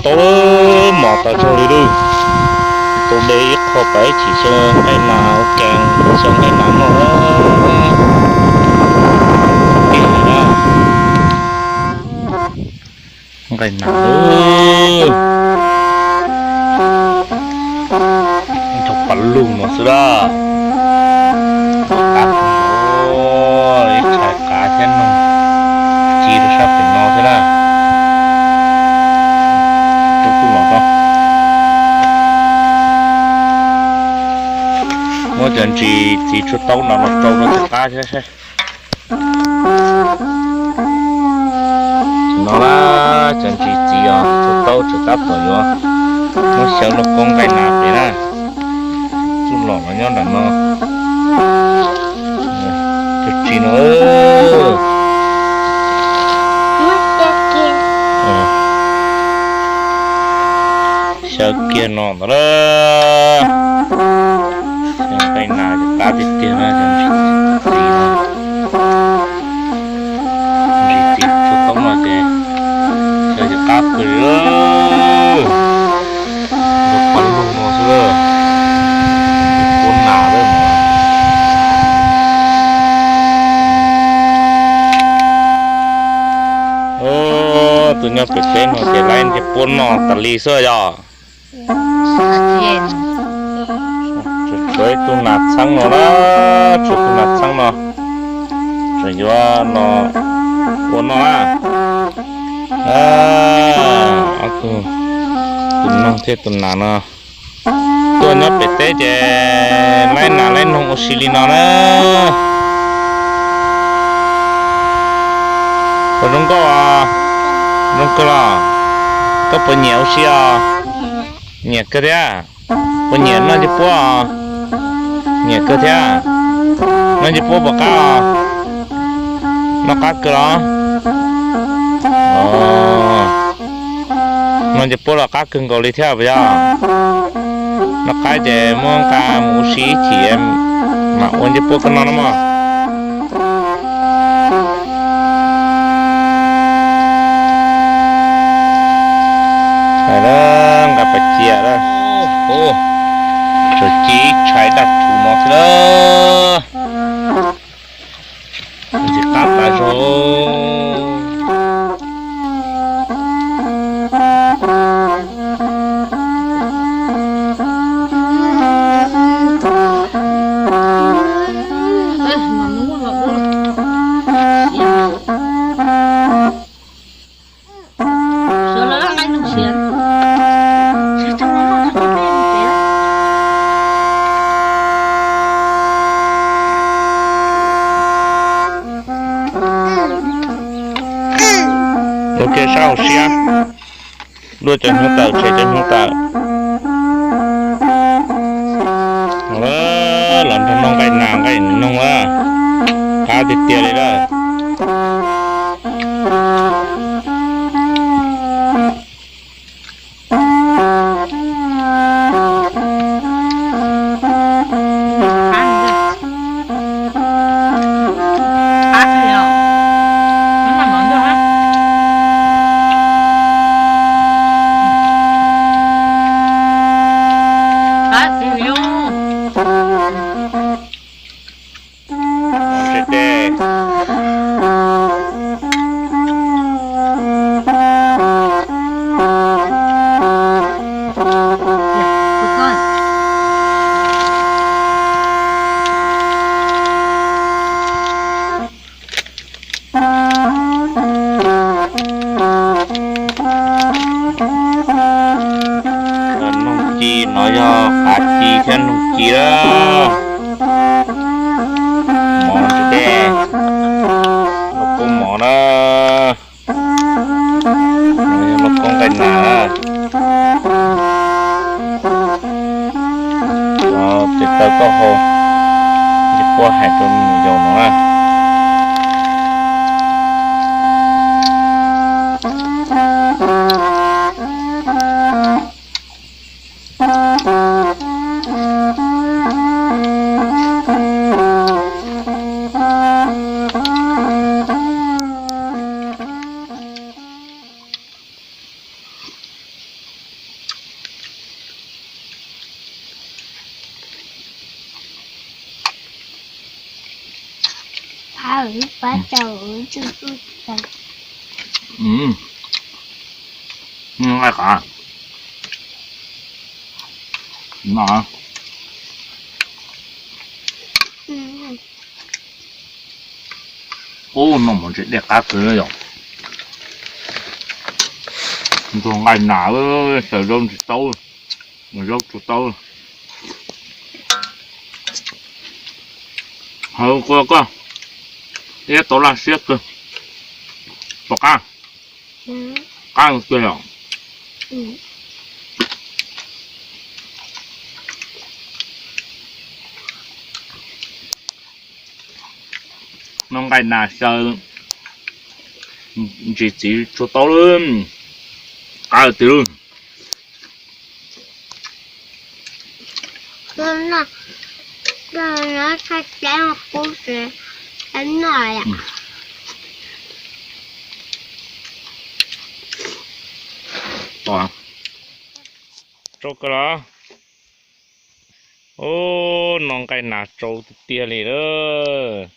Tau mos tas zog li lawm. Tau de ib qho pais ib chim xyaw nqaij nas ua ke, xyaw nqaij nas noj. Tiag li na. Nqaij nas, cov pas lug no xwb lawm. Qav, ib txhais qav thiab noog ci rau sab pem no xwb na. Rau kuj los tau. Muab cov ntsis txiv tshuaj taub no los rau rau cov qab thiab saib. No na, cov ntsis txiv os, tshuaj taub tseem tab tom yuav muab xyaw lauj kaub nqaij nas pem na. Txuj lom los nyob nram no. Cov tsis no, xyaw kiag no ntawd na. Xyaw nqaij nas ces qab tiag tiag na, cov ntsis txiv no. Ntsis txiv tshuaj taub no ces xyaw ces qab kawg li. Cov pas lug no xwb, puab nas lawm. Tus nyob pem teb no ces laib ntsej puab noj tas li xwb yog. Tshuav ib tug nas txheeb no na, tshuav tus nas txheeb no, tseem yuav los ua noj na. Ob tug, tus noog thiab tus nas no tuaj nyob pem teb ces laib nas laib noog ua si li no na. Puas zoo nkauj? Zoo kawg los? Koj puas nyiam ua si os? Nyiam kawg thiab. Puas nyiam noj ncej puab? Nyiam kawg thiab. Noj ncej puab puas qab os? Noj qab kawg los? Noj ncej puab los qab kawg nkaus li thiab puas yog? Noj qab ces muab nqa mus ua si ib chim mam ua ncej puab koj noj na mog. Nqa pas cia, tsuas ci ib tshais daj thuv no xwb lawm. Ntxim qab tas zog. Ua ke sab hauv siab, luaj cov hnyuv tawm, tshem cov hnyuv tawm. Los nrog noj nqaij nas nqaij noog lawm, qab tiag tiag li lawm. Noog ci no yog qav ci thiab noog ci lawm. Mov ntsis tej, lauj kaub mov na. Lauj kaub nqaij nas. Tes taw taub hau, ncej puab hais rau me nyuam yaus no na. Pab tau, tau. Nqaij qav no. Ub, noj mov ntse dej qab kawg yom. Nrog nqaij nas, xyaw zaub ntsis taub, zaub tsuag taub. Hawv koj, ib tau laj siab kawg. Pom qab, qab kawg yom. Noj nqaij nas xyaw ntsis txiv tsuag taub lawm, qab tiag lawm. Tsau kawg los. Ub, noj nqaij nas tsau tiag tiag li lawm.